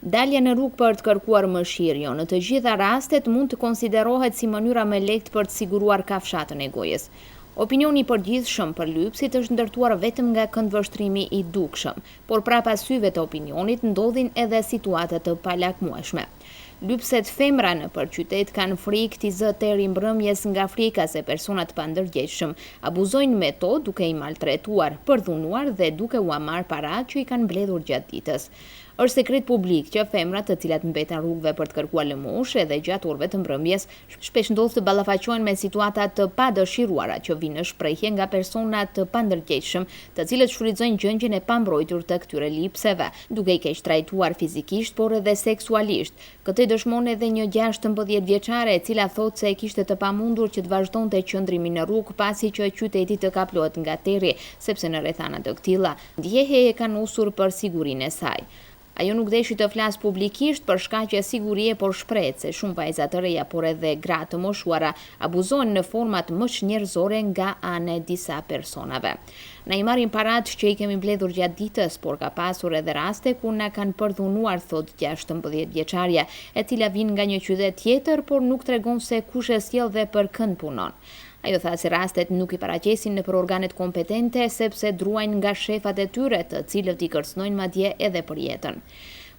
Dalja në rrugë për të kërkuar mëshirë, jo në të gjitha rastet mund të konsiderohet si mënyra më e lehtë për të siguruar kafshatën e gojës. Opinioni i përgjithshëm për lypësit është ndërtuar vetëm nga këndvështrimi i dukshëm, por prapa syve të opinionit ndodhin edhe situata të palakmueshme. Lypëset femra nëpër qytet kanë frikë t'i zë terri i mbrëmjes nga frika se persona të pandërgjegjshëm abuzojnë me to duke i maltretuar, përdhunuar dhe duke ua marrë paratë që i kanë mbledhur gjatë ditës. Është sekret publik që femrat të cilat mbeten rrugëve për të kërkuar lëmoshë edhe gjatë orëve të mbrëmjes, shpesh ndodh të ballafaqohen me situata të padëshiruara që vijnë në shprehje nga persona të pandërgjegjshëm, të cilët shfrytëzojnë gjendjen e pambrojtur të këtyre lypëseve, duke i keqtrajtuar fizikisht por edhe seksualisht. Këtë e dëshmon edhe një 16 vjeçare e cila thotë se e kishte të pamundur që të vazhdonte qëndrimin në rrugë pasi që qyteti të kaplohet nga terri, sepse në rrethana të këtilla Ndjehej e kanosur për sigurinë e saj. Ajo nuk deshi të flasë publikisht për shkaqe sigurie por shprehet se shumë vajza të reja por edhe gra të moshuara abuzohen në format më çnjerëzore nga ana e disa personave. Na i marrin paratë që i kemi mbledhur gjatë ditës, por ka pasur edhe raste kur na kanë përdhunuar thotë 16 vjeçarja, e cila vjen nga një qytet tjetër por nuk tregon se kush e sjell dhe për kënd punon. Ajo tha se rastet nuk i paraqesin nëpër organet kompetente sepse druajnë nga shefat e tyre, të cilët i kërcënojnë madje edhe për jetën.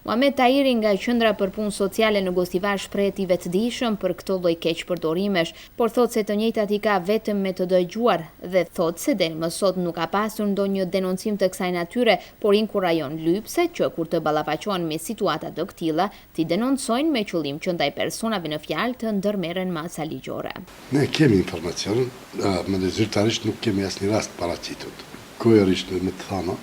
Muhamet Tahiri nga Qendra për Punë Sociale në Gostivar shprehet i vetëdijshëm për këto lloj keqpërdorimesh, por thotë se të njëjtat i ka vetëm me të dëgjuar dhe thotë se deri më sot nuk ka pasur ndonjë denoncim të kësaj natyre, por inkurajon lypëset që kur të ballafaqohen me situata të këtilla, t'i denoncojnë me qëllim që ndaj personave në fjalë të ndërmerren masa ligjore. Ne kemi informacion, mendoj zyrtarisht nuk kemi asnjë rast paraqitur. Gojërisht me të thënë,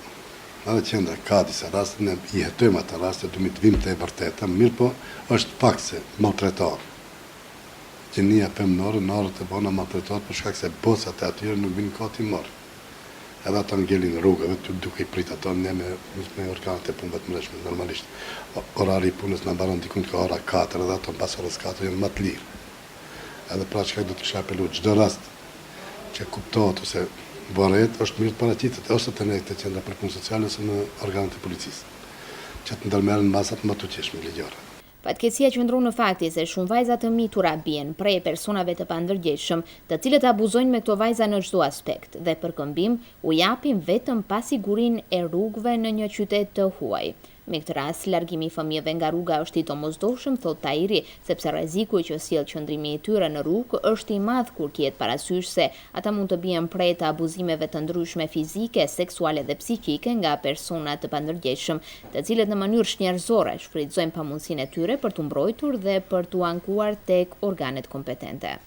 edhe qendra ka disa raste, ne i hetojmë ato raste, duhemi të vijmë te e vërteta, mirëpo është fakt se maltretohen. Gjinia femnore në orët e vona maltretohet për shkak se bosat e atyre nuk vijnë kohë t'i marrin. Edhe ato ngelin rrugëve duke i prit ato ne me me organet e punëve të mbrëmshme normalisht orari i punës na mbaron dikund ka ora 4 edhe ato mbas orës 4 janë më të lirë. Edhe pra çka do të kisha apelu çdo rast që kuptohet ose vërehet është mirë të paraqitet ose te ne te qendra për punë sociale ose në organet e policisë që të ndërmerren masat më të mëtutjeshme ligjore. Fatkeqësia qëndron në faktin se shumë vajza të mitura bien pre e personave të pandërgjegjshëm, të cilët abuzojnë me këto vajza në çdo aspekt dhe për këmbim u japin vetëm pasigurinë e rrugëve në një qytet të huaj. Me këtë rast, largimi i fëmijëve nga rruga është i domosdoshëm, thotë Tahiri, sepse rreziku që sjell qëndrimi i tyre në rrugë është i madh kur kihet parasysh se ata mund të bien pre të abuzimeve të ndryshme fizike, seksuale dhe psiqike nga persona të pandërgjegjshëm, të cilët në mënyrë çnjerëzore shfrytëzojnë pamundësinë e tyre për t'u mbrojtur dhe për t'u ankuar tek organet kompetente.